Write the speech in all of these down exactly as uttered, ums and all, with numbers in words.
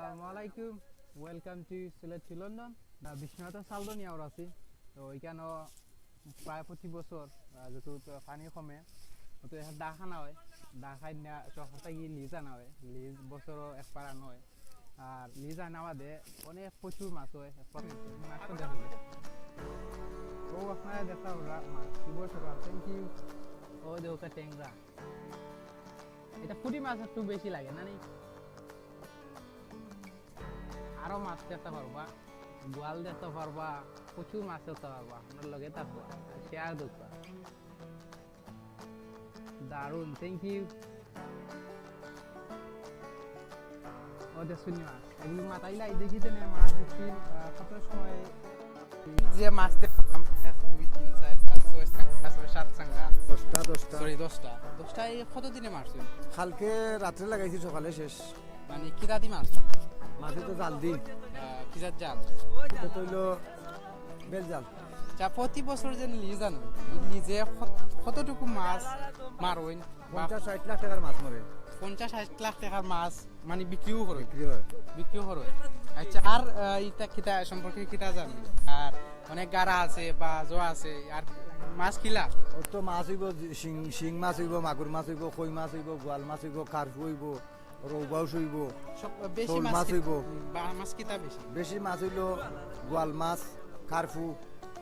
আসসালামু আলাইকুম, welcome to Sylhet to London। আহ, বিশ্বনাথর চালদনি আওর আছি। তো এখানো প্রায় প্রতি বছর, আহ, যত তো পানি কমে, তো এখানে দা খানা হয়, দা খাই না সব হতা গিয়ে লিজ আনা হয়, লিজ বছরও একবার আনা হয়। আর লিজ আনা বাদে অনেক প্রচুর মাছ হয়, মাছটা দেখা যায়। ও আপনারা দেখা হলো মাছ, শুভ সকাল, thank you। ও দেখো টেংরা, এটা পুঁটি মাছ একটু বেশি লাগে না নি? আরো মাছ দেখতে পারবা, বোয়াল দেখতে পারবা, প্রচুর মাছ দেখতে পারবা। আপনার লগে থাকবা, শেয়ার দেখবা। দারুণ, thank you। ও দেখছনি মাছ, এগুলো মাথায় লাই দেখি তো না, মাছ দেখি, আহ, কত সময় যে মাছ দেখলাম, এক, দুই, তিন, চার, পাঁচ, ছয়, সাত, ছয়, সাত চাঙ্গা। দশটা, দশটা। সরি, দশটা। দশটা এই কত দিনে মারছইন? কালকে রাত্রে লাগাইছি, সকালে শেষ। মানে, কিতা দি মারছইন? মাছে তো জাল দি। আহ, কিতার জাল? এটা তো হইলো বেল জাল। আচ্ছা, প্রতি বছর যে লিজ আনো, লিজে কত-, কতটুকু মাছ মারইন? বা পঞ্চাশ ষাট লাখ টাকার মাছ মরে। পঞ্চাশ ষাট লাখ টাকার মাছ মানে বিক্রিও করো? বিক্রি হয়। বিক্রিও করো। আচ্ছা, আর, আহ, ইটা কিতা সম্পর্কে কিতা জানো? আর অনেক গারা আছে, বাজও আছে, আর মাছ কিলা? ও তো মাছ হইব, শিং, শিং মাছ হইব, মাগুর মাছ হইব, কই মাছ হইব, গোয়াল মাছ হইব, কার্পু হইব, রৌ বাউস হইব, সব বেশি সৌল মাছ মাছ কি-, হইব। বা মাছ কিতা বেশি? বেশি মাছ হইল গোয়াল মাছ, কার্পু,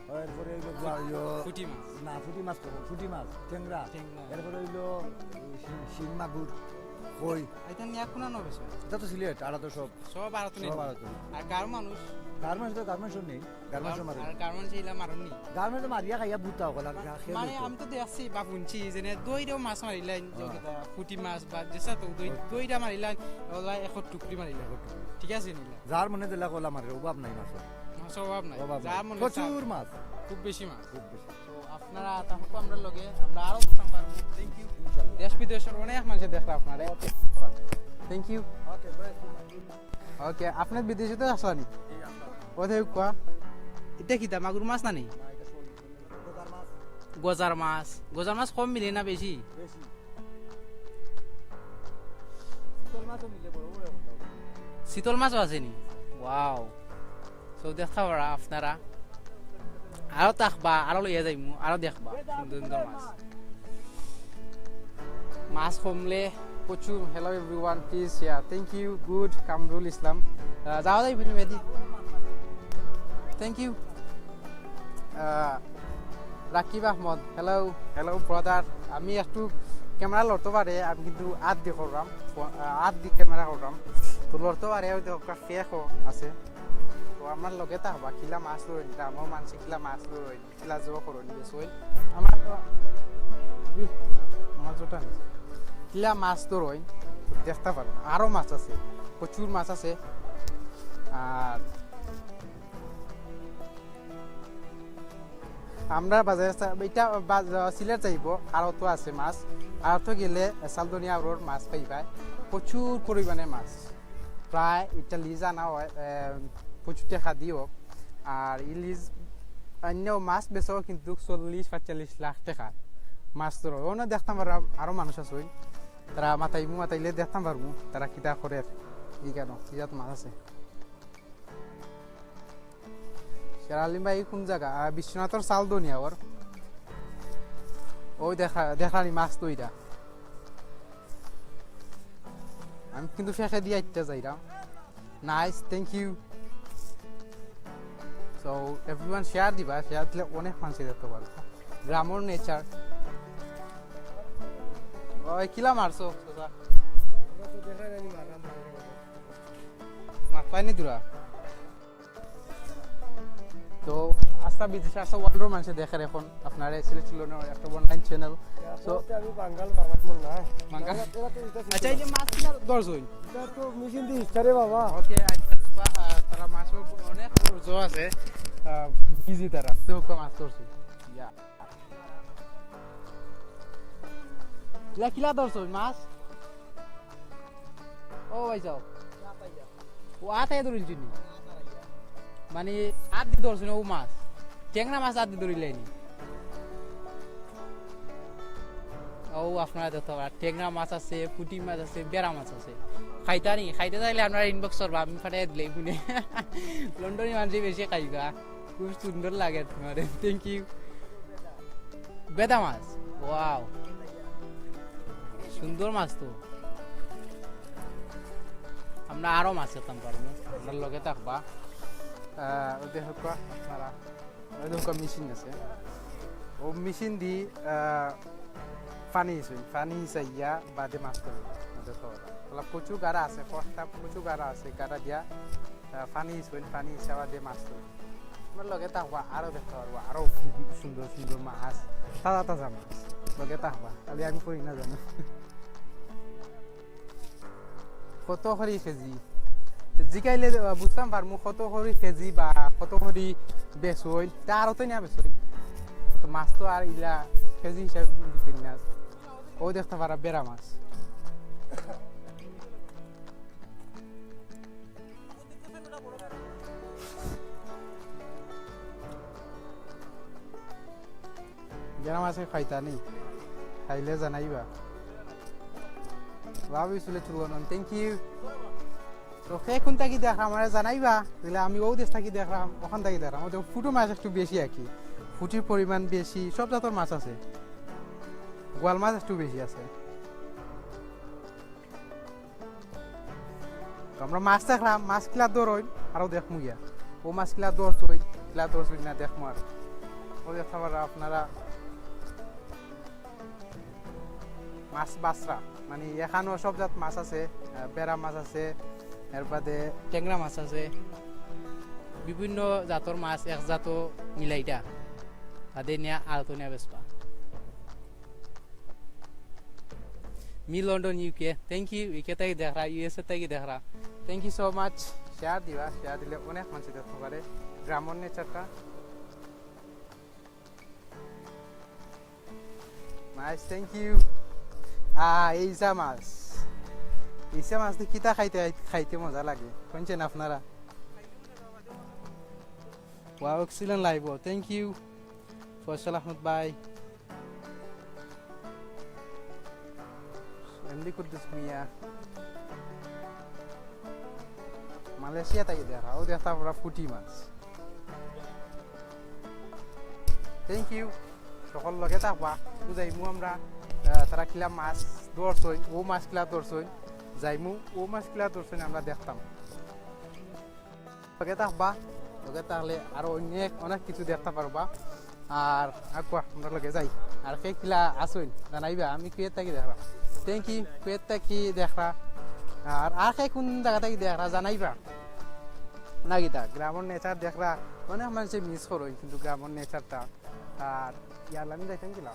এরপরে হইল গোয়া-, ইয়ো, পুঁটি মাছ। না, পুঁটি মাছ তো, পুঁটি মাছ, টেংরা। টেংরা। এরপরে হইল শিং, শিং মাগুর, কই। এটা নিয়ে এখন আনো বেশি? এটা তো সিলেট, আড়া তো সব। সব আড়ত নেই। সব আড়ত নেই। আর গাঁওর মানুষ? গাঁওর মানুষ তো গাঁওর মানুষ নেই, গাঁওর মানুষ মারে। আর গাঁওর মানুষ ইলা মারনি? গাঁওর মানুষ তো মারিয়া খাইয়া বুতা হকল, আর খা-, খেয়ে মানে বুতা। আমি তো দেখছি বা শুনছি যে নে দইরেও মাছ মারিলাইন, যে হ্যাঁ। কিতা পুঁটি মাছ বা যেসা তো দই, হ্যাঁ। দইটা মারিলাইন, ওলা এখন টুকরি মারিলাইন। এখন টুকরি। ঠিক আছে নিলা। যার মনে দিলা কলা মারে, অভাব নাই মাছর। মাছর অভাব নাই। অভাব যার নাই। মনে প্রচুর চায়। মাছ। খুব বেশি মাছ। খুব বেশি। তো আপনারা থাকুক আমরার লগে, আমরা আরো দেখতাম পারবো। Thank you। ইনশাআল্লাহ। দেশ বিদেশর অনেক মানুষে দেখলা আপনারে। Okay। Thank you। Okay, bye। Okay, আপনি বিদেশে তো আসলানি? এই আসলাম। ও দেখো কোয়া। এটা কিতা? মাগুর মাছ না নি? না, এটা শোল। গজার মাছ। গজার মাছ। গজার মাছ কম মিলে না বেশি? বেশি। শীতল মাছও মিলে বড় বড় এখন। শীতল মাছও আছে নি? Wow। So, দেখতা পারা আপনারা। আরো থাকবা, আরো লইয়া যাইমু, আরো দেখবা। সুন্দর সুন্দর মাছ। মাছ কমলে প্রচুর। Hello everyone, please share। Thank you, good, Kamrul ইসলাম। আহ, যাওয়া যাইবি নি মেদি? Thank you। আহ, রাকিব আহমদ, hello। Hello brother। আমি একটু ক্যামেরা লড়তে পারে, আমি কিন্তু আত দি করলাম, ফো-, আহ, আত দি ক্যামেরা করলাম। তো লড়তে পারে, ওই দেখো, একটা ফেকও আছে। তো আমার লগে থাকবা, কিলা মাছ লইন, গ্রামর মানষে কিলা মাছ লইন, কিলা জো করইন, বেশ ওই। আমার তো, উহ, আমার জোটা নেই। কিলা মাছ তো রইন, দেখতে পারো। আরো মাছ আছে, প্রচুর মাছ আছে। আর আমরা বাজারে চা-, এটা বাজ-, সিলেট যাইব, আড়ত আছে মাছ, আড়ত গেলে চালদনি আওরর মাছ পাইবায়, প্রচুর পরিমাণে মাছ, প্রায় এটা লিজ আনা হয়, এ, প্রচুর টাকা দিও, আর ইলিশ অন্য মাছ বেচো কিন্তু চল্লিশ পঁয়তাল্লিশ লাখ টাকা মাছ ধরো। ওখানে দেখতাম আরো, আরো মানুষ আছে, ওই তারা মাতাইমু, মাতাইলে দেখতাম পারমু তারা কিতা করে, এই কেন কি জাত মাছ আছে। শের আলম ভাই, কোন জাগা? আহ, বিশ্বনাথর চালদনি আওর। ওই দেখা, দেখানি মাছ তো এটা। আমি কিন্তু ফেকে দিয়ে আইতে যাইরাম। Nice, thank you। So, everyone share দিবা, share দিলে অনেক মানুষ দেখতে পারবে। গ্রামর nature। ওই কিলা মারছো, চাচা? মাছ পাইনি তোরা? তো আস্তা বিদেশে আস্তা world-র মানুষে দেখের এখন আপনারা সিলেট চিলনের একটা online channel। So, আমি বাঙাল, বাবার মন না। বাঙাল? এরা তো, এরা তো এটা আচ্ছা, এই যে মাছ কিনা ধরছইন? এটা তো মেশিন দিয়ে ইস্তারে বাবা। Okay, আচ্ছা, আহ, তারা মাছও অনেক জো আছে, আহ, busy তারা। তো মাছ ধরছইন। ইয়া। কিলা, কিলা ধরছইন মাছ? ও ভাই যাও। ও আতায় ধরিল চিনি। মানে, আত দি ধরছইন ও মাছ। টেংরা মাছ আত দি ধরিল আইনি। ও, আপনারা দেখতে পারা, টেংরা মাছ আছে, পুঁটি মাছ আছে, বেড়া মাছ আছে। খাইতা নি, খাইতা চাইলে আপনারা inbox করবা, আমি পাঠাই দিলে বুনে। লন্ডনি মানুষে বেশি খাইবা, খুব সুন্দর লাগে তোমার। Thank you। বেদা মাছ, wow, সুন্দর মাছ তো। আমরা আরো মাছ খেতাম পারবো, আমরা লগে থাকবা। আহ, ওই দেখো আপনারা, ওই দেখো মেশিন আছে, ও মেশিন দি আহ, পানি হিসই, পানি হিসাইয়া বাদে মাছ ধরবো। ওলা কচু গাড়া আছে, কষ্টা কচু গাড়া আছে, গাড়া দিয়া আহ, পানি হিসই, পানি হিসাবা দিয়ে মাছ ধরবো। আমার লগে থাকবা, আরো দেখতে পারবো আরো সুন্দর সুন্দর মাছ, তাজা তাজা মাছ। লগে থাকবা, খালি আমি করি না জানো। কত করি কেজি? জিকাইলে, আহ, বুঝতাম পারমু কত করি কেজি বা কত করি বেচইন, তা আরো তো নিয়া বেচইন। তো মাছ তো আর ইলা কেজি হিসাবে বিক্রি না। ও দেখতে পারা বেড়া মাছ। বেড়া মাছে খাইতা নি, খাইলে জানাইবা। ভাবি চুলে চুল বানান, thank you। তো কে কোন থাকি দেখরা আমারে জানাইবা, তাহলে আমি ও দেশ থাকি দেখরাম, ওখান থাকি দেখরাম। ওদের ফুটো মাছ একটু বেশি আর কি, ফুটির পরিমাণ বেশি, সব জাতর মাছ আছে, গোয়াল মাছ একটু বেশি আছে। তো আমরা মাছ দেখলাম, মাছ কিলা ধরইন, আরো দেখমু গিয়া। ও মাছ কিলা ধরছইন, কিলা ধরছইন না দেখমু আর। ও দেখতে পাররা আপনারা মাছ বাছরা, মানে এখানো সব জাত মাছ আছে, আহ, বেড়া মাছ আছে, এর বাদে টেংরা মাছ আছে, বিভিন্ন জাতর মাছ এক জাতো মিলাইটা, বাদে নিয়া আড়তো নিয়া বেচবা। Me London, UK. Thank you। UK থাকি দেখরা, ইউএসএ থাকি দেখরা। Thank you so much। Share দিবা, শেয়ার দিলে অনেক মানুষ দেখতে পারে গ্রামর নেচারটা। Nice, thank you। আহ, ইসা মাছ, ইসা মাছ তো কিতা খাইতে, খাইতে মজা লাগে, শুনছেন আপনারা? Wow, excellent live, thank you। Faisal আহমদ ভাই, এমডি কুদ্দুস মিয়া, মালয়েশিয়া থাকি দেখরা, ও দেখতা পুরা ফুটি মাছ। Thank you। সকল লগে থাকবা, বুঝাইমু আমরা, আহ, তারা কিলা মাছ ধরছইন, ও মাছ কিলা ধরছইন, যাইমু, ও মাছ কিলা ধরছইন আমরা দেখতাম। লগে থাকবা, লগে থাকলে আরো অনেক, অনেক কিছু দেখতে পারবা। আর আগুয়া, আমরা লগে যাই। আর কে কিলা আছইন জানাইবা, আমি কুয়েত থাকি দেখরা। Thank you, কুয়েত থাকি দেখরা। আর, আর কে কোন জাগা থাকি দেখরা জানাইবা। না কিতা, গ্রামর নেচার দেখরা, অনেক মানুষে মিস করইন, কিন্তু গ্রামর নেচারটা। আর ইয়ার লাইন যাইতাম কিলা।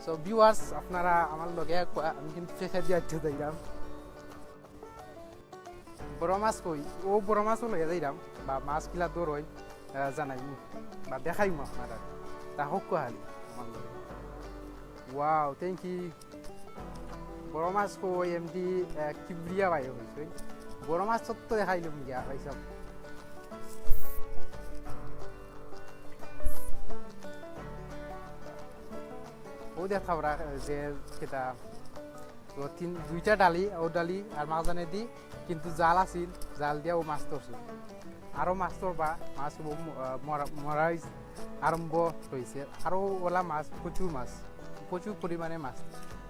So viewers, আপনারা আমার লগে আগুয়া, আমি কিন্তু ফেঁকে দিয়ে আটকে যাইলাম। বড় মাছ কই? ও বড় মাছও লইয়া যাইরাম, বা মাছ কিলা ধরইন, আহ, জানাইমু, বা দেখাইমু আপনারা। তা হোক খালি আমার লগে। Wow, thank you। বড় মাছ কই? এমডি, আহ, কিবরিয়া ভাই হইছে। বড় মাছ তো দেখাইলাম গিয়া, ভাই সাহেব। ও দেখা ওরা যে কিতা তো তিন, দুইটা ডালি, ও ডালি আর মাঝখানে দি, কিন্তু জাল আছিল, জাল দিয়া ও মাছ ধরছে। আরো মাছ ধরবা, মাছ ও ম-, আহ, মরা, মরা হইছে, আরম্ভ হইছে। আরো ওলা মাছ, প্রচুর মাছ, প্রচুর পরিমাণে মাছ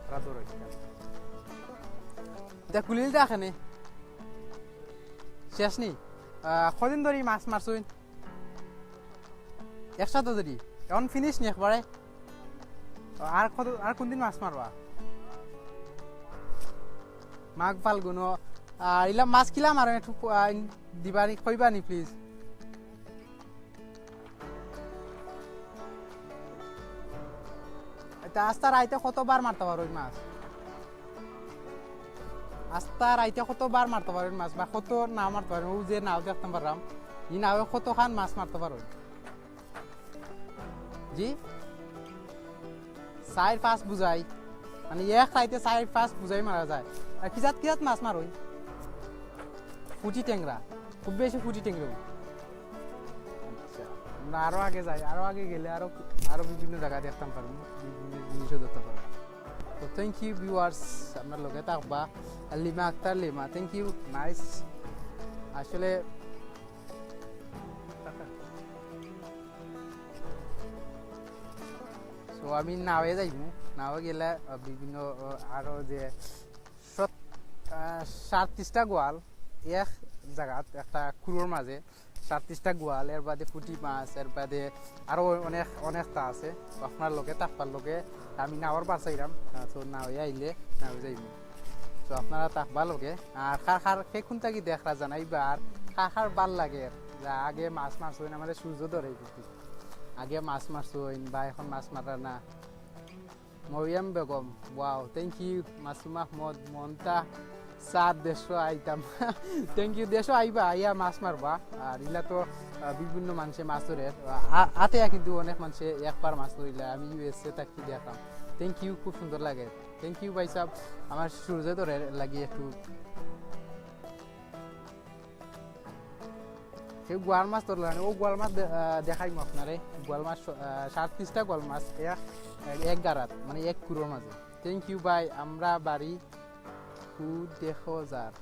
ধরা ধরে। এটা কুলিল দা এখানে শেষ নি। আহ, কদিন ধরি মাছ মারছইন? একসাথে ধরি। এখন ফিনিশ নি একবারে? আর কত, আর কোন দিন মাছ মারবা? মাঘ ফাল্গুন। আর ইলা মাছ কিলা মারো একটু ক-, আহ, দিবানি কইবানি প্লিজ। এটা আস্তা রাইতে কতবার মারতে পারো ওই মাছ? আস্তা রাইতে কতবার মারতে পারো ওই মাছ? বা কত নাও মারতে পারো? ও যে নাও দেখতাম পারলাম, ই নাওয়ে কতখান মাছ মারতে পারো? জি? চাইর পাঁচ বুঝাই, মানে, এক রাইতে চাইর পাঁচ বুঝাই মারা যায়। আর কি জাত, কি জাত মাছ মারো? ফুটি টেংরা, খুব বেশি ফুটি টেংরা। আচ্ছা, আমরা আরো আগে যাই, আরো আগে গেলে আরো, আরো বিভিন্ন জায়গা দেখতাম পারবো, বিভিন্ন জিনিসও ধরতে পারবো। তো thank you viewers, আপনার লগে থাকবা। আর Lima Akter Lima, thank you, nice। আসলে তো আমি নাওয়ে যাইমু, নাওয়ে গেলে, আহ, বিভিন্ন, আহ, আরো যে সত-, আহ, সাতত্রিশটা গোয়াল এক জাগাত, একটা কুড়োর মাঝে সাতত্রিশটা গোয়াল, এর বাদে পুঁটি মাছ, এর বাদে আরো অনেক, অনেকটা আছে। তো আপনার লগে থাকবার লগে আমি নাওর বার চাইলাম, আহ, তো নাওয়ে আইলে নাওয়ে যাইমু। তো আপনারা থাকবা লগে। আর কার কার কে কোন থাকি দেখরা জানাইবা, আর কার কার বার লাগে, যে আগে মাছ মারছইন, আমাদের সূর্য ধরে কিন্তু আগে মাছ মারছইন বা এখন মাছ মারা না। Mariam Begum, wow, thank you। Masum Ahmed, মন্তা, স্যার দেশো আইতাম। Thank you, দেশো আইবা, আইয়া মাছ মারবা। আর ইলা তো, আহ, বিভিন্ন মানুষে মাছ ধরে, আ-, আতে কিন্তু অনেক মানুষে একবার মাছ ধরিলা, আমি ইউএসএ থাকি দেখলাম। Thank you, খুব সুন্দর লাগে। Thank you ভাই সাহেব, আমার সূর্য ধরে লাগি একটু। কেউ গোয়াল মাছ ধরলা না, ও গোয়াল মাছ দে-, আহ, দেখাইমু আপনারে। গোয়াল মাছ, আহ, সাতত্রিশটা গোয়াল মাছ এক, এক গাড়াত, মানে এক কুড়োর মাঝে। Thank you ভাই, আমরা বাড়ি কু দেখো যার।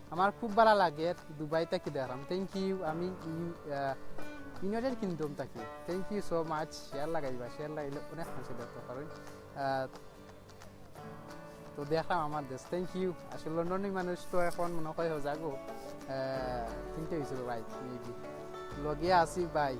আমার খুব ভালা লাগে, দুবাই থাকি দেখলাম। Thank you, আমি ইউ-, আহ, ইউনাইটেড কিংডম থাকি। Thank you so much। Share লাগাইবা, শেয়ার লাগাইলে অনেক মানুষে দেখতে পারেন। আহ, তো দেখলাম আমার দেশ, thank you। আসলে লন্ডনী মানুষ তো এখন মনে হয় হয়ে যাবো, আহ, চিনতে হয়েছিল ভাই, maybe। লগে আছি ভাই।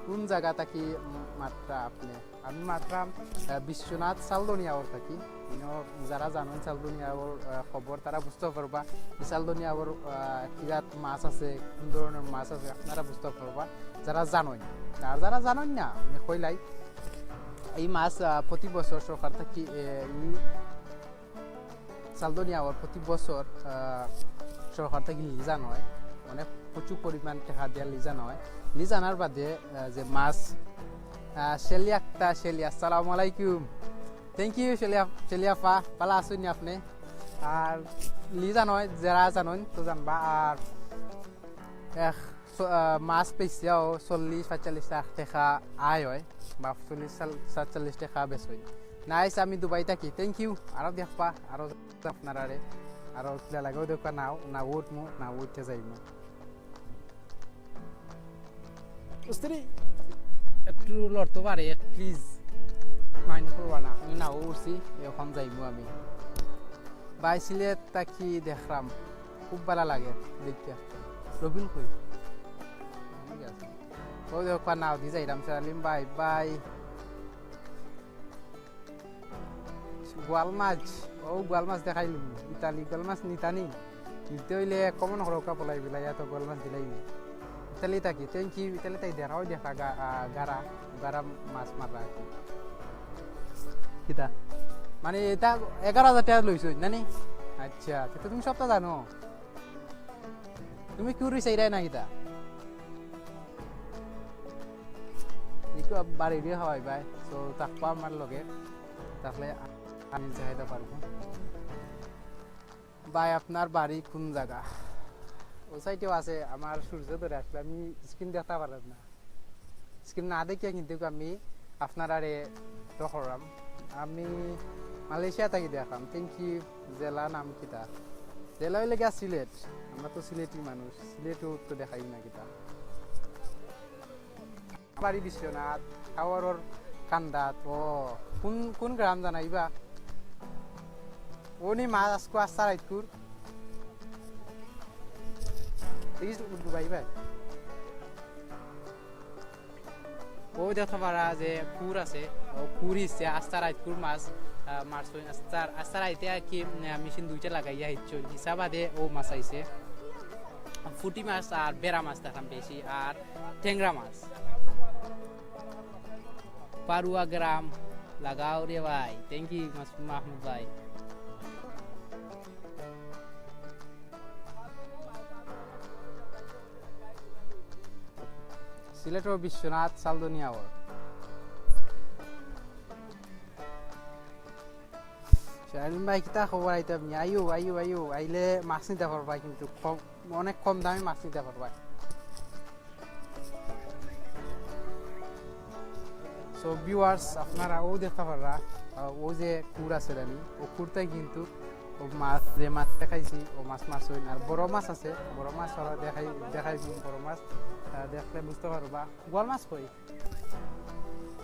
কোন জায়গা থাকি মাতরা আপনি? আমি মাতরাম, আহ, বিশ্বনাথ চালদনিয়াওর থাকি। ইনো যারা জানেন চালদনিয়াওর, আহ, খবর, তারা বুঝতে পারবা। এই চালদনিয়াওর, আহ, কিরাত মাছ আছে, কোন ধরনের মাছ আছে, আপনারা বুঝতে পারবা। যারা জানেন, আর যারা জানেন না, আমি কইলাই, এই মাছ, আহ, প্রতি বছর সরকার থাকি, এ, ই চালদনিয়াওর প্রতি বছর, আহ, সরকার থাকি লিজ আনা হয়, মানে প্রচুর পরিমাণ টাকা দিয়া লিজ আনা হয়। লিজ আনার বাদে, আহ, যে মাছ, আহ, শেলি আক্তার, শেলি, আসসালামু আলাইকুম। Thank you, শেলি আপ-, শেলি আপা, ভালা আছইন নি আপনি? আর লিজ আনা হয়, যারা জানেন তো জানবা। আর এক চ-, আহ, মাছ বেচিয়াও চল্লিশ পঁয়তাল্লিশ লাখ টাকা আয় হয়, বা চল্লিশ সাল-, সাতচল্লিশ টাকা বেচই। Nice, আমি দুবাই থাকি। Thank you। আরো দেখবা, আরো আপনারারে, আরো কিলা লাগেও দেখবা, নাও, না উঠমু, না উঠতে যাইমু। উস্তাদি, একটু লড়তে পারে, please। Mind করবা না, আমি নাও উঠছি, এখন যাইমু আমি। ভাই সিলেট থাকি দেখরাম, খুব ভালা লাগে দেখিয়া। রবিন কই? ঠিক আছে। ও দেখো, নাও দি যাইরাম, সেরালিম ভাই, ভাই। গোয়াল মাছ, ও গোয়াল মাছ দেখাইলিম। ইতালি গোয়াল মাছ নিতানি। নিতে অইলে comment করউক্কা পলাই বিলাই, এত গোয়াল মাছ দিলাইনি। ইতালি থাকি, thank you, ইতালি থাকি দেখা, ওই দেখা, গা-, আ, গারা, গারা মাছ মাররা আর কি। কিতা? মানে, এটা এগারো হাজার টাকা লইছো, না নি? আচ্ছা, তো তুমি সবটা জানো? তুমি কিউরি চাইরায় না কিতা? একটু বাড়ি দিয়ে খাওয়াই ভাই, তো থাকবা আমার লগে, তাহলে আমি যাইতে পারবো। ভাই, আপনার বাড়ি কোন জায়গা? ও সাইডেও আছে, আমার সূর্য ধরে আসলে আমি screen দেখতে পারলাম না। Screen না দেখিয়া কিন্তু আমি আপনারারে তো করলাম। আমি মালয়েশিয়া থাকি দেখলাম। Thank you। জেলা নাম কিতা? জেলা অইলে গিয়া সিলেট। আমরা তো সিলেটি মানুষ, সিলেটও তো দেখাই না কিতা। বাড়ি বিশ্বনাথ, টাওয়ারর কান্দাত। ও, কোন, কোন গ্রাম জানাইবা? ও নি মা আজকু আস্তা রাইতকুর। এই যে উর্দু ভাই ভাই। ও দেখতে পারা যে কুর আছে, ও কুর ইচ্ছে আস্তা রাইতকুর মাছ, আহ, মারছইন। আস্তা, আস্তা রাইতে আর কি, আহ, মেশিন দুইটা লাগাইয়া হিচ্ছইন। হিসাব বাদে ও মাছ আইছে। ফুটি মাছ আর বেড়া মাছ দেখাম বেশি, আর টেংরা মাছ। পারুয়া গ্রাম লাগাও রে ভাই। Thank you মাসুম মাহমুদ ভাই। সিলেটর বিশ্বনাথ চালদনিয়াওর। শাহিন ভাই, কিতা খবর? আইতাম নি? আইও, আইও, আইও। আইলে মাছ নিতা পারবায়, কিন্তু কম, অনেক কম দামে মাছ নিতা পারবায়। So viewers, আপনারা অউ দেখতা পাররা, আহ, অউ যে কুড় আছে জানি, অউ কুড়টাই কিন্তু অউ মাছ, যে মাছ দেখাইছি, অউ মাছ মারছইন। আর বড় মাছ আছে, বড় মাছ ওরা দেখাই, দেখাই বড় মাছ, আহ, দেখলে বুঝতা পারবা। বোয়াল মাছ কই?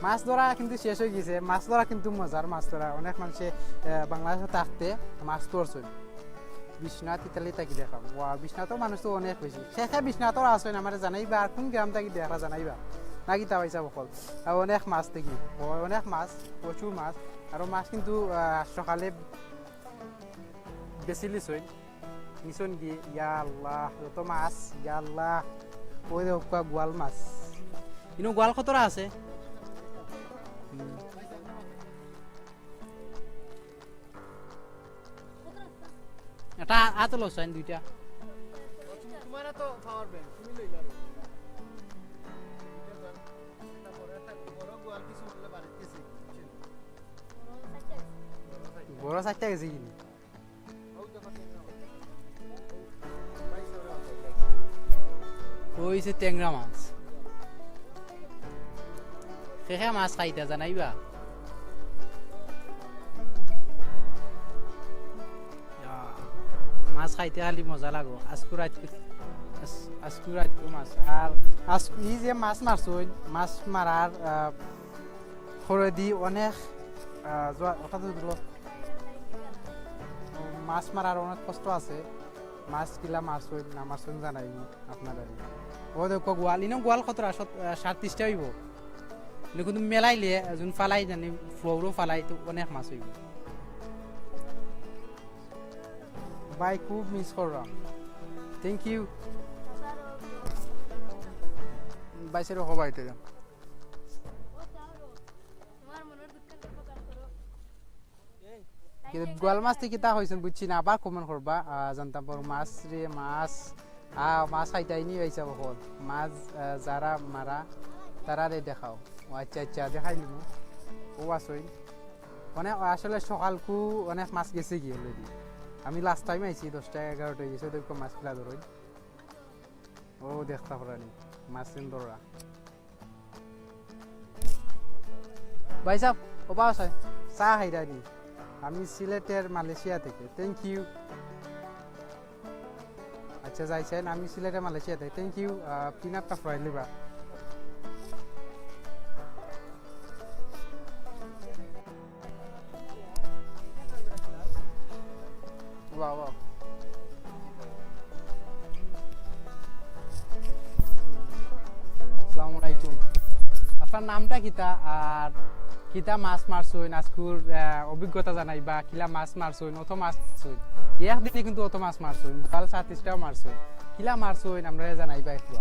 মাছ ধরা কিন্তু শেষ অই গেছে। মাছ ধরা কিন্তু মজার, মাছ ধরা। অনেক মানষে, আহ, বাংলাদেশো থাকতে মাছ ধরছইন। বিশ্বনাথ ইতালি থাকি দেখলাম। ওয়া, বিশ্বনাথও মানুষ তো অনেক বেশি। কে কে বিশ্বনাথর আছইন আমারে জানাইবা, আর কুন গ্রাম থাকি দেখরা জানাইবা। না কিতা ভাইসাব অকল? আর অনেক মাছ দেখি। ও, অনেক মাছ, প্রচুর মাছ। আর অউ মাছ কিন্তু, আহ, সকালে বেচিলিছইন। নিছইন গি, ইয়া আল্লাহ, যত মাছ, ইয়া আল্লাহ। অউ দেখউক্কা বোয়াল মাছ। ইনো বোয়াল কতরা আছে? হুম। এটা আতো লও চাইন দুইটা। তোমার তো পাওয়ার ব্যাংক, তুমি লইলা। বড় চারটা গেছে কিনি? অউ অইছে টেংরা মাছ। কে কে মাছ খাইতা জানাইবা। ইয়া, মাছ খাইতে খালি মজা লাগবো। আজকু রাইত, আজ-, আজকু রাইত মাছ। আর আজকু ই যে মাছ মারছইন, মাছ মারার, আহ, খরচি অনেক, আহ, জোয়া-, অর্থাৎ হলো, মাছ মারার অনেক কষ্ট আছে। মাছ কিলা মারছইন, না মারছইন জানাইমু আপনারারে। অউ দেখউক্কা বোয়াল, ইনো বোয়াল কতরা? সত-, আহ, সাতত্রিশটা অইবো। ইনো কিন্তু মেলাইলে, যুন ফালাই জানি, ফ্লোরও ফালাই, তো অনেক মাছ অইবো। ভাই, খুব মিস করলাম। Thank you। ভাই, সেরকম ভাই, তো কিন্তু বোয়াল মাছ থাকি কিতা কইছইন বুঝছি না, আবার comment করবা। আহ, জানতাম পারো মাছ রে মাছ, আহ, মাছ খাইতাইনি অইছে বহল। মাছ, আহ, যারা মারা, তারারে দেখাও। ও আচ্ছা, আচ্ছা, দেখাই নিমু। অউ আছইন। মানে, আসলে সকালকু অনেক মাছ গেছে গি already। আমি last time আইছি, দশটা এগারোটা অই গেছে, দেখো মাছ কিলা ধরইন। অউ দেখতা পাররানি, মাছ কিন ধররা। ভাইসাব, ও বাবা সাহেব, চা খাইরানি। আমি সিলেটের মালয়েশিয়া থাকি। Thank you। আচ্ছা, যাইছইন, আমি সিলেটের মালয়েশিয়া থাকি। Thank you। আহ, peanut টা fry লিবা। বাহ, বাহ। আসসালামু আলাইকুম। আপনার নামটা কিতা? আর কিতা মাছ মারছইন? আজকুর, আহ, অভিজ্ঞতা জানাইবা, কিলা মাছ মারছইন, অত মাছ মারছইন। একদিনে কিন্তু অত মাছ মারছইন, কাল সাতত্রিশটাও মারছইন। কিলা মারছইন, আমরারে জানাইবা একটু।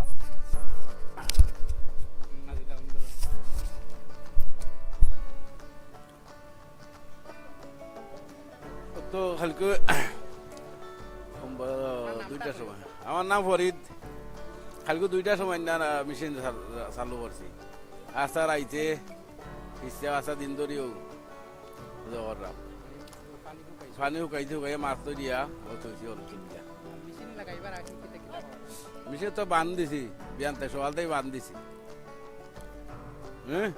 তো কালকে সোমবার দুইটার সময়, আমার নাম ফরিদ। কালকে দুইটার সময় না, না, মেশিন চাল-, চালু করছি। আস্তা রাইতে, ইচ্ছা আস্তা দিন ধরিও ইয়ে করলাম। পানি হুকাইতে হুকাইয়া মাছ তো দিয়া, ও থইছি ওর দিয়া। মেশিন লাগাইবার আগে কিতা কিতা করা? মেশিন তো বান্ধ দিছি, বিয়ান্তে সকালতেই বান্ধ দিছি। হ্যাঁ?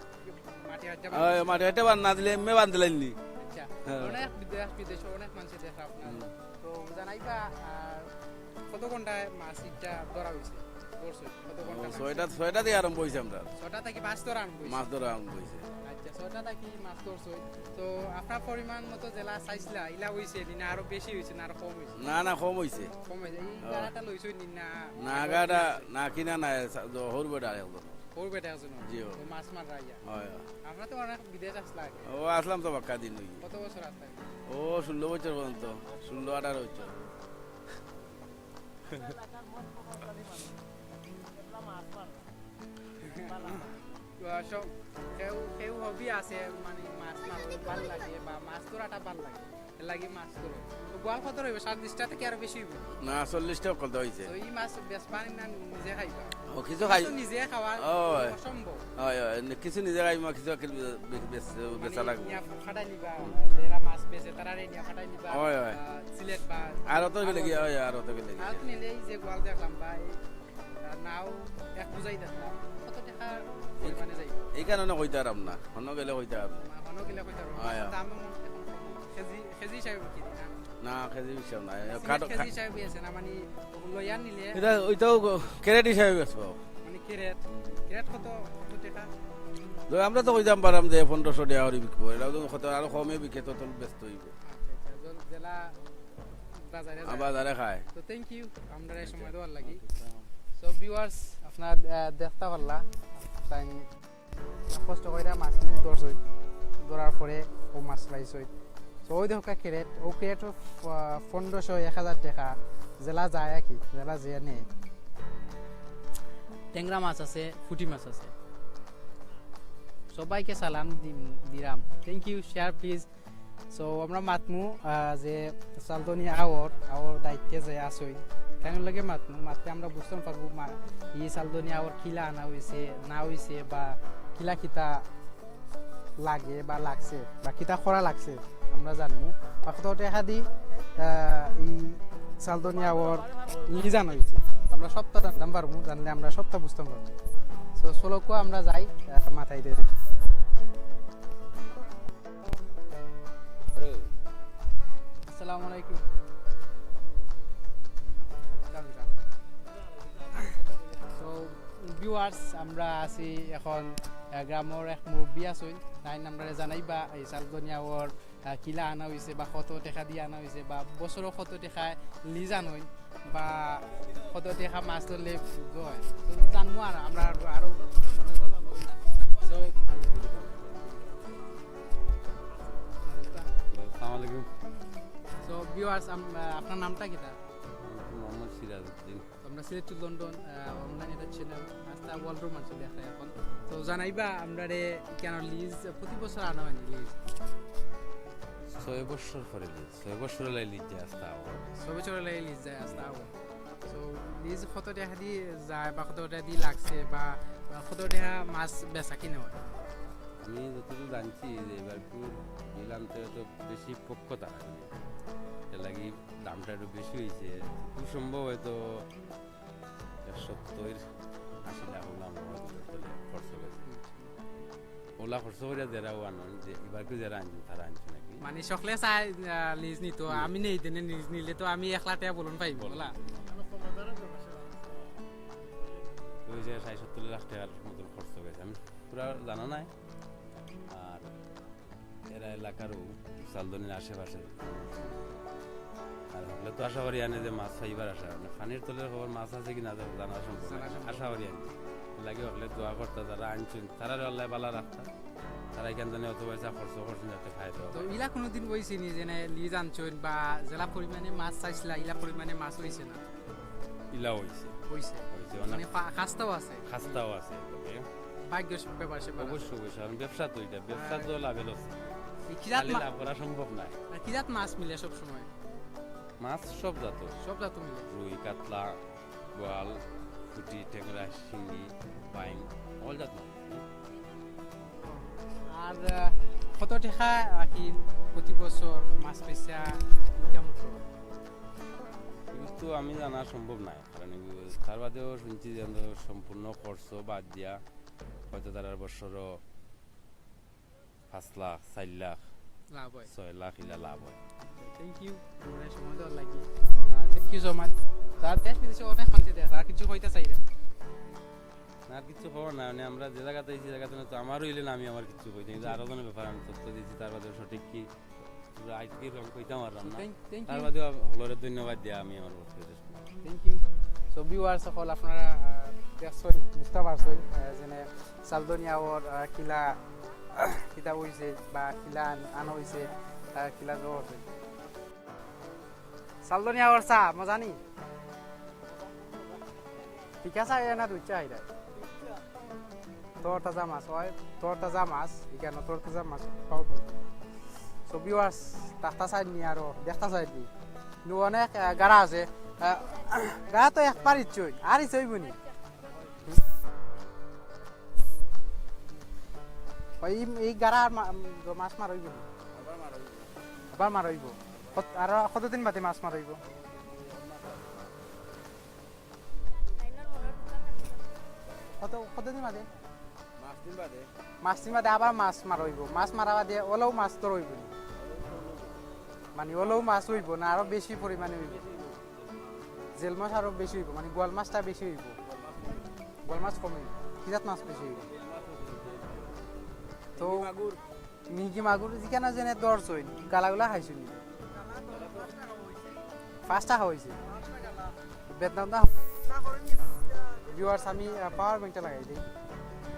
মাটি হাতে ওই মাটি হাতে বান্ধ না দিলে এমনি বান্ধ দিলেন নি। আচ্ছা। হ্যাঁ। অনেক বিদেশ, বিদেশে অনেক মানুষে দেখরা আপনার। হুম। তো জানাইবা, আহ, কত ঘন্টায় মাছ ইটা ধরা অইছে? ধরছে? কত ঘন্টা ও, মাছ? ছয়টা, ছয়টা দিয়ে আরম্ভ অইছে আমরা। ছয়টা থাকি মাছ ধরা আরম্ভ অইছে? মাছ ধরা আরম্ভ অইছে। আচ্ছা, ছয়টা থাকি মাছ ধরছে। তো আপনার পরিমাণ মতো যেলা চাইছিলা, ইলা অইছে নি না আরো বেশি অইছে না আরো কম অইছে? না, না, কম অইছে। কম অইছে। এই ও। গাড়াটা লইছইন নি না? না, গাড়া, না, কিনা না, সা-, দ-, হউর বেটা একজন। হউর বেটা একজন? জি, ও। তো মাছ মাররা ইয়া? হয়, হয়। আমরা তো অনেক বিদেশ আসলা আগে। ও, আসলাম তো বাক্কা দিন অই। কত বছর আসলা আগে? ও, ষোলো বছর পর্যন্ত, ষোলো আঠারো বছর। তো সব কেউ, কেউ hobby আছে, মানে মাছ মারতে ভালা লাগে বা মাছ ধরাটা ভালা লাগে। এর লাগি মাছ ধরো। তো বোয়াল কত রইবো? সাতত্রিশটা থাকি আরো বেশি অইবো? না, চল্লিশটা অকল তো অইছে। তো ই মাছ বেচবা নি না নিজে খাইবা? ও, কিছু খাই। তো নিজে খাওয়া অয়। অসম্ভব। অয়, অয়। নি-, কিছু নিজে খাইমু, কিছু আকিল বে-, বে-, বেচ-, মানে বেচা লাগবো। নিয়া ফাটাই নিবা, হুম। যেরা মাছ বেচে, তারারে নিয়া ফাটাই নিবা, অয়, অয়। আহ, সিলেট বা আরো তো গেলে গিয়া, অয়, আরো তো গেলে গিয়া। আরো তো নিলে এই যে বোয়াল দেখলাম বা এই, আহ, নাও এক বুঝাই দেখলাম। কত টাকা? আর পরিমাণে যাই। এই কারণে কইতাম পারতাম না, হনো গেলে কইতাম পারতাম না। হনো গেলে কইতাম পারতাম। হ্যাঁ। দাম এমন এখন কেজি, কেজি হিসাবে বিক্রি না? না, কেজি হিসাব নাই। সিলেট কাঠ- কেজি কাঠ- হিসাবে বেচে না, মানে লইয়া নিলে এটা ওইটাও ক্যারেট হিসাবে বেচবো। মানে ক্যারেট, ক্যারেট কত, কত টাকা? তো আমরা তো কইতাম পারতাম যে পনেরোশো টাকা করে বিকবো, এটা তো কত আরো কমে বিকে, তত বেচতে হইব। আচ্ছা, আচ্ছা, জল- জেলা বাজারে যায়। বাজারে খায়। তো থ্যাংক ইউ, আমরা এই সময় দেওয়ার লাগি। সো ভিউয়ার্স, আপনারা আহ, দেখতা পারলা, তাই কষ্ট কইরা মাছ কিনি ধরছই, ধরার পরে ও মাছ পাইছই। তো ওই দেখো ক্যারেট, ও ক্যারেট পনেরোশো, এক হাজার টাকা, জেলা যায় আর কি, জেলা যে নেয়। ট্যাংরা মাছ আছে, পুঁটি মাছ আছে। সবাইকে সালাম দিম- দিলাম। Thank you, share please. So আমরা মাতমু আহ, যে চালদনি আওর, আওর দায়িত্বে যে আছই, তাইন লগে মাতমু, মাতলে আমরা বুঝতাম পারবো মা- ই চালদনি আওর কিলা আনা হইছে, না হইছে, বা কিলা কিতা লাগে বা লাগছে বা কিতা করা লাগছে, আমরা জানমু। বা কত টাকা দি আহ, ই চালদনি আওর লিজ আনা হইছে, আমরা সবটা জানতাম পারমু, জানলে আমরা সবটা বুঝতাম পারমু। সো চলো কো আমরা যাই, আহ, মাথায় দিয়ে। আসসালামু আলাইকুম। তো ভিউয়ার্স, আমরা আছি এখন আহ, গ্রামর এক মুরব্বী আছইন, তাইন আমরারে জানাইবা এই চালদনি আওর আহ, কিলা আনা হইছে বা কত টাকা দিয়া আনা হইছে বা বছরো কত টাকা লিজ আনইন বা কত টাকা মাছ ধরলে হয়। তো জানমু আর আমরা আরো, আরো। So, আসসালামু আলাইকুম। So ভিউয়ার্স, আপনার নামটা কিতা? মোহাম্মদ সিরাজউদ্দিন। আমরা সিলেট টু লন্ডন অনলাইন একটা চ্যানেল, আস্তা ওয়ার্ল্ডর মানুষ দেখা এখন। তো জানাইবা আমরারে কেন লিজ প্রতি বছর আনা হয়নি লিজ? ছয় বছর পরে লিজ, ছয় বছর লাই লিজ যায় আস্তা আওর। ছয় বছর লাই লিজ যায় আস্তা আওর। তো লিজ কত টাকা দি যায় বা কত টাকা দি লাগছে বা কত টাকা মাছ বেচা কিনা হয়? আমি যতটুকু জানছি যে এবার বিল আনতে তো বেশি পক্ষ তারা, এর লাগি দামটা একটু বেশি হয়েছে। খুব সম্ভব হয়তো এক সত্তর আশি লাখ ওলা আমার খরচ হয়েছে। ওলা খরচ করে যারা ও আনন, যে এবার কি যারা আনছে তারা আনছে নাকি? মানে সকলে চায় লিজ নিত, আমি নেই দেনে লিজ নিলে তো আমি এক লাখ টাকা বলুন পাইব বলা। ওই যে ষাট সত্তর লাখ টাকার মতন খরচ হয়েছে, আমি পুরা জানা নাই। আর এরা এলাকারও চালদনির আশেপাশে। আর হকলে তো আশা করি আনে যে মাছ পাইবার আশা, মানে পানির তলের খবর মাছ আছে কি না জানা সম্ভব না। আশা করি আনে। এর লাগি হকলে দোয়া করতা, যারা আনছেন তারা আল্লাহ বালা রাখতা, তারা এখান জানে অত পয়সা খরচ করছেন যাতে ফায়দা তো হয়। ইলা কোনোদিন হইছে নি যে লিজ আনছেন বা জেলা পরিমাণে মাছ চাইছিলা, ইলা পরিমাণে মাছ হইছে না? ইলা হইছে। হইছে। হইছে, অনেক মানে পা- খাস্তাও আছে। খাস্তাও আছে তবে। ভাগ্য ব্যাপার সে ব্যাপার। অবশ্যই, অবশ্যই। কারণ ব্যবসা তো এটা, ব্যবসা তো লাভে লসে। এই কিজাত খালি মা- লাভ করা সম্ভব নয়। আর কিজাত মাছ মিলে সব সময়? মাছ সব জাত, সব জাত মিলে। রুই, কাতলা, বোয়াল, পুটি, টেংরা, শিঙ্গি, বাইম, অল জাত মাছ। আর আহ, কত টাকা আর কি প্রতি বছর মাছ পয়সা ইনকাম করো? কিন্তু আমি জানা সম্ভব নয়, কারণ এগু-, তার বাদেও শুনছি যে আমরা সম্পূর্ণ খরচ বাদ দিয়া হয়তো তারার বছরও পাঁচ লাখ, চার লাখ, লাভ হয়। ছয় লাখ ইলা লাভ হয়। থ্যাংক ইউ, আমরা সময় দেওয়ার লাগি। Thank you so much. তার দেশ বিদেশে অনেক মানুষ দেখে, আর কিছু কইতে চাইলেন? না, আর কিছু খবর না, মানে আমরা যে জায়গাতে আইছি, জায়গাতে না তো আমারও হইলে না, আমি আমার কিছু কইতে, কিন্তু আরো জনের ব্যাপারে আমি তথ্য দিয়েছি, তার বাদে সঠিক কি পুরো আজকে রং কইতাম পারলাম না। Thank- thank you। তার বাদে হকলরে ধন্যবাদ দিয়া আমি আমার বক্তব্য শেষ করলাম। Thank you. সো ভিউয়ার্স সকল, আপনারা আহ, দেখছেন, বুঝতে পারছেন আহ, যেনে চালদনিয়া ওর আহ, কিলা কিতা হইছে বা কিলা আন- আনা হইছে, আহ, কিলা জোর হইছে। চালদনিয়া ওর চা মজা নি? ঠিক আছে, এ না দুই চা এটা। তরতাজা মাছ হয়, তরতাজা মাছ, এখানে তরতাজা মাছ পাওয়া যায়। সো ভিউয়ার্স, দেখতা চাইনি আরো, দেখতা চাইনি। নু অনেক আহ, গাড়া আছে। আহ, গাড়া তো একবার ইচ্ছে হই, আর ইচ্ছে হইব নি। ওই এই গাড়া আর মা- উম, মাছ মারা হইব নি? আবার মারা হইব। কত- আর কতদিন বাদে মাছ মারা হইব? কত কতদিন বাদে? মাছ তিন বাদে আবার মাছ মারা অইবো, মাছ মারা বাদে অলাউ মাছ ধরা অইবো নি? মানে অলাউ মাছ অইবো না, আরো বেশি পরিমাণে অইবো? জেল মাছ আরো বেশি অইবো, মানে গোয়াল মাছটা বেশি অইবো? গোয়াল মাছ কম অইবো। কি জাত মাছ বেশি অইবো? তো মিগি মাগুর যেখানো যেনে ধরছইন, গালাগুলা খাইছইন নি? পাঁচটা খাওয়াইছে। বেদনা না। Viewers, আমি পাওয়ার ব্যাংকটা লাগাই দেই।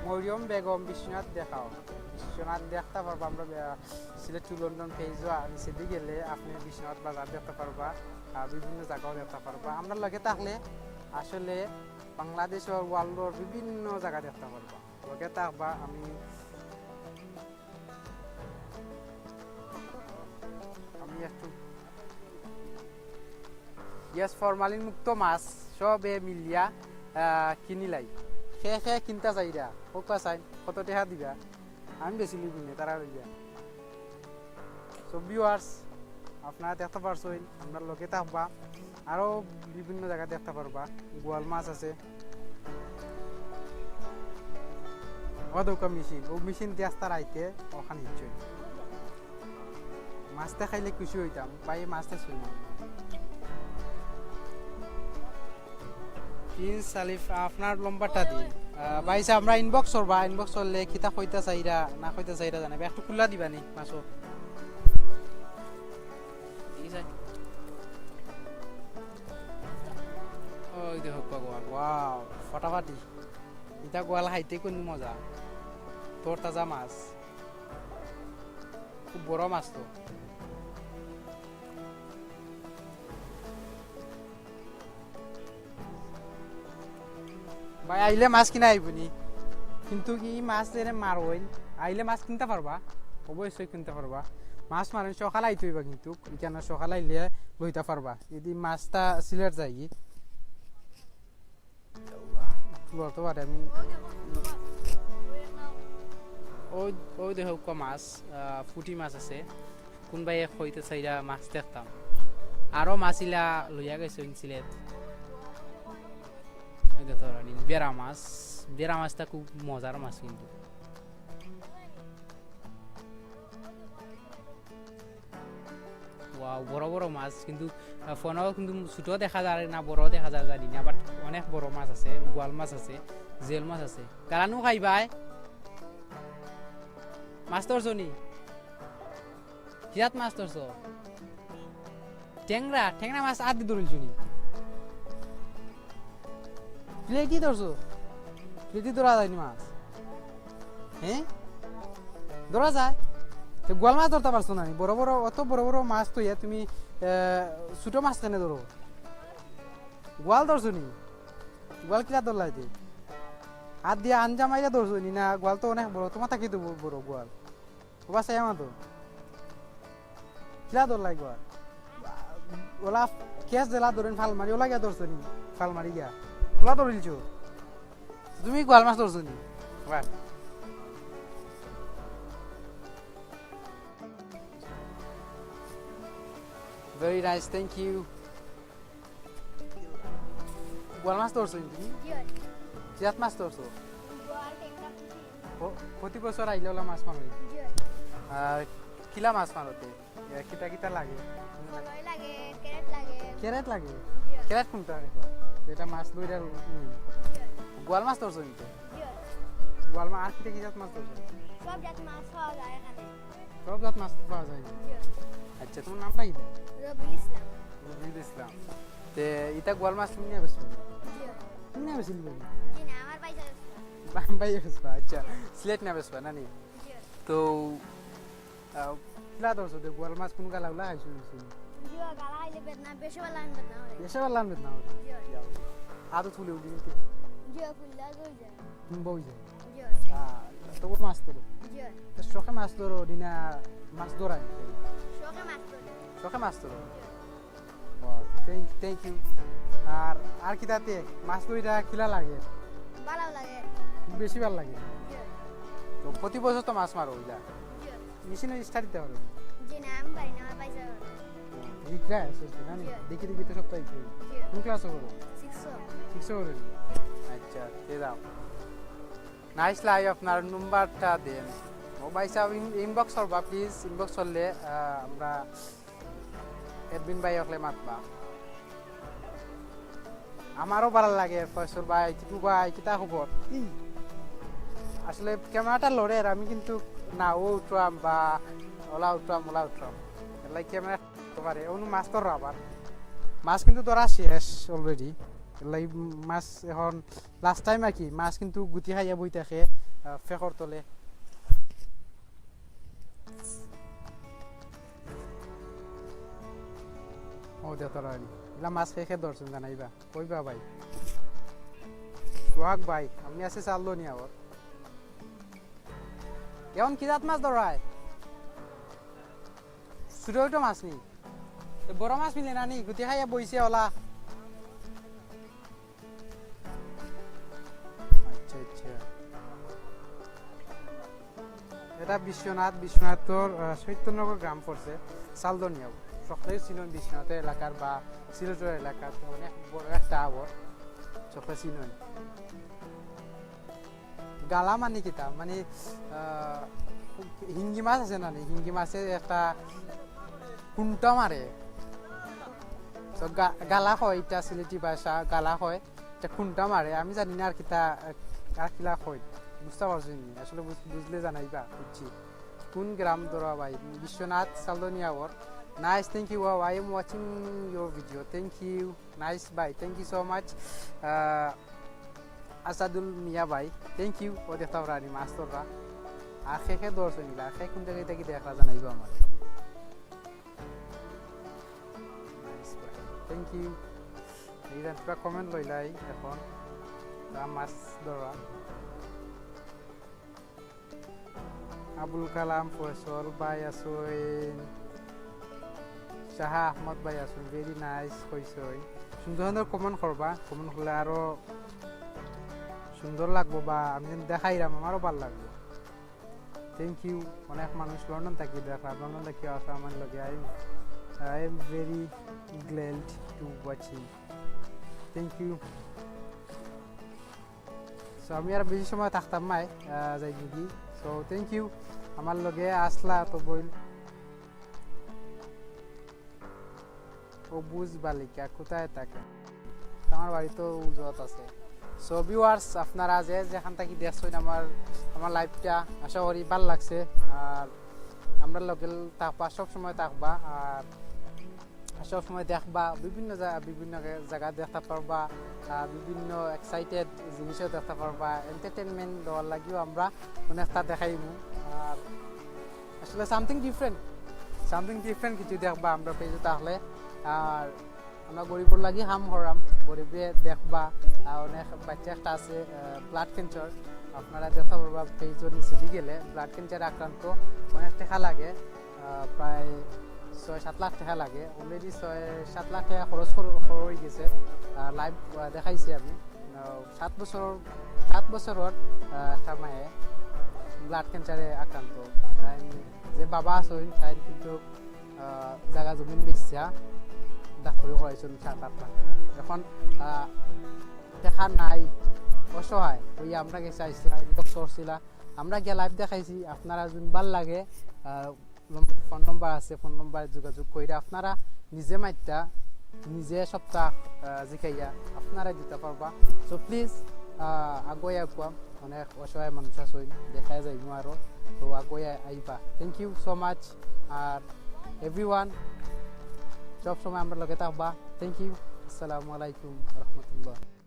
মরিয়ম বেগম বিশ্বনাথ দেখাও। বিশ্বনাথ দেখতা পারবা আমরা, আহ, সিলেট টু লন্ডন পেজও নিচেদি গেলে আপনি বিশ্বনাথ বাজার দেখতা পারবা, আহ, বিভিন্ন জাগাও দেখতা পারবা। আমরার লগে থাকলে আসলে বাংলাদেশর, ওয়ার্ল্ডর বিভিন্ন জাগা দেখতা পারবা। লগে থাকবা, আমি আমি একটু, yes, ফরমালিন মুক্ত মাছ সবে মিলিয়া, আহ, কিনিলাই। খে খে কিনতা চাইরা, কউক্কা চাইন, কত টেকা দিবা? আমি বেশি লিবি না, তারা লইয়া। So viewers, আপনারা দেখতা পারছইন, আমরার লগে থাকবা। আরো বিভিন্ন জাগা দেখতা পারবা, গোয়াল মাছ আছে। ও দেখো মেশিন, ও মেশিন দিয়া আস্তা রাইতে অখান হিটছইন। মাছটা খাইলে খুশি অইতাম, ভাই মাছটা ছুঁই না। প্রিন্স আলিফ, আপনার নম্বরটা দিন। আহ, ভাই সাহেব, আমরা inbox করবা, inbox করলে কিতা কইতা চাইরা, না কইতা চাইরা জানাইবা। একটু খুলা দিবা নি, মাছো। ঠিক আছে। ওই দেখো গোয়াল, wow, ফাটাফাটি। ইটা গোয়াল খাইতে কোন মজা। তরতাজা মাছ। খুব বড় মাছ তো। ভাই, আইলে মাছ কিনা আইবো নি? কিন্তু কি মাছ যেনে মারইন, আইলে মাছ কিনতা পারবা, অবশ্যই কিনতা পারবা। মাছ মারইন সকাল আইতে অইবা, কিন্তু ইখানো সকাল আইলে লইতা পারবা। যদি মাছটা সিলেট যায়গি, লড়তে পারে আমি। ওই, ওই দেখো, ক মাছ, আহ, পুঁটি মাছ আছে। কোন ভাইয়ে কইতে চাইরা মাছ দেখতাম। আরো মাছ ইলা লইয়া গেছে ইন সিলেট। এই দেখো, রানি, বেড়া মাছ। বেড়া মাছটা খুব মজার মাছ কিন্তু। Wow, বড় বড় মাছ কিন্তু, আহ, ফোনো কিন্তু ছোট দেখা যায় না, বড় দেখা যায় জানি না, but অনেক বড় মাছ আছে, গোয়াল মাছ আছে, জেল মাছ আছে। কালানু খাইবায়? মাছ ধরছো নি? কিজাত মাছ ধরছো? টেংরা, টেংরা মাছ আদি ধরিলছো নি? প্লেটি ধরছো? প্লেটি ধরা যায়নি মাছ? হ্যাঁ, ধরা যায়। তো গোয়াল মাছ ধরতা পারছো না নি? বড় বড়, অত বড় বড় মাছ তো ইয়া তুমি, আহ, ছোট মাছ কেনে ধরো? গোয়াল ধরছো নি? গোয়াল কিলা ধরলাইতে? হাত দিয়া আঞ্জা মাইরা ধরছো নি? না, গোয়াল তো অনেক বড়, তোমার থাকি তো ব-, বড় গোয়াল। ওবা চাই আমার তো। কিলা ধরলাই গোয়াল? ওলা কেস দিলা ধরইন ফাল মারি, ওলা গিয়া ধরছো নি? ফাল মারি গিয়া। ওলা ধরিলছো? তুমি গোয়াল মাছ ধরছো নি? বাহ। Very nice, thank you. গোয়াল মাছ ধরছো নি তুমি? জি অয়। কিজাত মাছ ধরছো? গোয়াল, টেংরা, পুঁটি। প-, প্রতি বছর আইলে ওলা মাছ মারো নি? জি অয়। আর কিলা মাছ মারো তে? এ, কিতা কিতা লাগে? কলই লাগে, ক্যারেট লাগে। ক্যারেট লাগে? জি অয়। ক্যারেট কোনটা রাখো? যেটা মাছ লইরা নি। জি অয়। গোয়াল মাছ ধরছো নি তে? জি অয়। গোয়াল মাছ, আর কিতা কিজাত মাছ ধরছো? সব জাত মাছ পাওয়া যায় এখানে। সব জাত মাছ পাওয়া যায় নি? জি অয়। আচ্ছা, তোমার নামটা কিতা? রবিউল ইসলাম। রবিউল ইসলাম। তে ইতা গোয়াল মাছ তুমি নিয়া বেচবা? জি অয়। তুমি নিয়া বেচিলিবা? জি না, আমার ভাই যাবে। বা-, ভাই বেচবা, আচ্ছা। সিলেট নিয়া বেচবা, না নি? জি অয়। তো, আহ, কিলা ধরছো তে গোয়াল মাছ, কোন গালা উলা খাইছো নি? জি অয়, গালা খাইলে বেদনা, বেশি বার লাইন বেদনা করে। বেশি বার লাইন বেদনা করে? জি অয়। আদত ফুলে উঠি কিন্তু? জি অয়, ফুললে আদত অই যায়। হুম, বই যায়। জি অয়। আহ, তো মাছ ধরো? জি অয়। তো শখে মাছ ধরো, নি না মাছ ধরায়? শখে মাছ ধরি। শখে মাছ ধরো? জি অয়। Wow, thank, thank you। আর, আর কিতা তে মাছ ধরিয়া কিলা লাগে? ভালা লাগে। বেশি ভালা লাগে? জি অয়। তো প্রতি বছর তো মাছ মারো ইলা? জি অয়। মেশিনে start দিতা পারো? জি না, আমি পারি না, আমার ভাই যাবে। ও, ইকরা আছে, না নি? জি অয়। দেখি দেখি তো সবতা ইকরা। জি অয়। কোন ক্লাসো পড়ো? Six-ও। Six-ও পড়ো? আচ্ছা, তে যাও। নাইস লাইভ, আপনার নাম্বারটা দেন। ও ভাই সাহেব, ইন-, ইনবক্স করবা প্লিজ, ইনবক্স করলে, আহ, আমরা অ্যাডমিন ভাই অকলে মাতবা। আমারও ভালা লাগে ফয়সল ভাই, টিপু ভাই, কিতা খবর? ই, আসলে ক্যামেরাটা লড়ের, আমি কিন্তু না ও উঠরাম বা ওলা উঠরাম, ওলা উঠরাম। এর লাগি ক্যামেরা তো পারে, অনু মাছ ধররা আবার। মাছ কিন্তু ধরা শেষ already। এর লাগি মাছ এখন লাস্ট টাইম আর কি, মাছ কিন্তু গুটি খাইয়া বই থাকে, আহ, ফেকর তলে। ও দে তোরা নি। ইলা মাছ খেয়ে খেয়ে ধরছইন জানাইবা। কইবা ভাই। সোহাগ ভাই, আমি আছি চাল নি আবার। এখন কি জাত মাছ ধরায়? ছোট ছোট মাছ নি? এ বড় মাছ মিলে না নি? গুটি খাইয়া বইছে ওলা। আচ্ছা, আচ্ছা। এটা বিশ্বনাথ, বিশ্বনাথর, আহ, চৈতন্যনগর গ্রাম পড়ছে, চালদনিয়াও। সকলেই চিনইন বিশ্বনাথের এলাকার বা সিলেটের এলাকার তো অনেক বড় একটা আবর, সকলে চিনইন। গালা মানে কিতা? মানে, আহ, হিঙ্গি মাছ আছে না নি? হিঙ্গি মাছে একটা কুন্টা মারে। তো গা-, গালা কয়, এটা সিলেটি ভাষা, গালা কয়। এটা কুন্টা মারে, আমি জানি না আর কিতা, আর কিলা কয়, বুঝতা পারছি নি। আসলে বুঝ-, বুঝলে জানাইবা, বুঝছি। কোন গ্রাম ধরা ভাই? বিশ্বনাথ চালদনিয়া ওর। Nice, thank you, wow, I am watching your video, thank you, nice ভাই, thank you so much। আহ, আসাদুল মিয়া ভাই, thank you। ও দেখতা পাররা নি মাছ ধররা। আর খে খে ধরছইন ইলা, খে কোন জাগাত থাকি দেখরা জানাইবা আমারে। Nice ভাই, thank you। এই যে পুরা comment লইলাই এখন। তা মাছ ধরা। আবুল কালাম ফয়সল ভাই আছইন, শাহ আহমদ ভাই আছইন, very nice কইছইন। সুন্দর সুন্দর comment করবা, comment করলে আরো সুন্দর লাগবো বা আমি যেন দেখাইরাম, আমারও ভালা লাগবো। Thank you। অনেক মানুষ লন্ডন থাকি দেখরা, লন্ডন থাকি আসরা আমার লগে। I am, I am very glad to watching। Thank you। So আমি আর বেশি সময় থাকতাম নায়, আহ, যাই দিদি। So thank you, আমার লগে আসলা তো বইন। অবুজ বালিকা কোথায় থাকে? আমার বাড়ি তো উজত আছে। So viewers, আপনারা যে যেখান থাকি দেখছইন আমার, আমার liveটা, আশা করি ভালা লাগছে। আর আমরার লগে থাকবা, সব সময় থাকবা। আর সব সময় দেখবা, বিভিন্ন জা-, বিভিন্ন জা-, জাগা দেখতা পারবা, আহ, বিভিন্ন excited জিনিসও দেখতা পারবা, entertainment দেওয়ার লাগিও আমরা অনেকটা দেখাইমু। আর আসলে something different, something different কিছু দেখবা আমরা page-ও থাকলে। আর আমরা গরিবর লাগি কাম করাম, গরিবে দেখবা, আহ, অনেক বাচ্চা একটা আছে, আহ, blood cancer, আপনারা দেখতা পারবা page-ও নিচে দি গেলে blood cancer আক্রান্ত, অনেক টেকা লাগে। আহ, প্রায় ছয় সাত লাখ টেকা লাগে। Already ছয় সাত লাখ টেকা খরচ কর-, করা অই গেছে। আহ, live, আহ, দেখাইছি আমি। আহ, সাত বছর, সাত বছরর, আহ, একটা মায়ে blood cancer-এ আক্রান্ত। তাই যে বাবা আছইন, তাই কিন্তু, আহ, জাগা জমিন বেচিয়া ডাক্তারি করাইছইন সাত আট লাখ টেকা। এখন, আহ, টেকা নাই, অসহায়, ওই আমরা গেছে আইছি, inbox করছিলা, আমরা গিয়া live দেখাইছি। আপনারা যদি ভালা লাগে, আহ, ফোন নম্বর আছে, ফোন নম্বরে যোগাযোগ কইরা আপনারা নিজে মাইতা, নিজে সবটা, আহ, জিকাইয়া আপনারা দিতা পারবা। So please, আহ, আগুয়াই আউক্কা, অনেক অসহায় মানুষ আছইন, দেখা যাইমু আরো, তো আগুয়াই আইবা। Thank you so much। আর everyone, সব সময় আমরার লগে থাকবা। Thank you। আসসালামু আলাইকুম ওয়া রাহমাতুল্লাহ।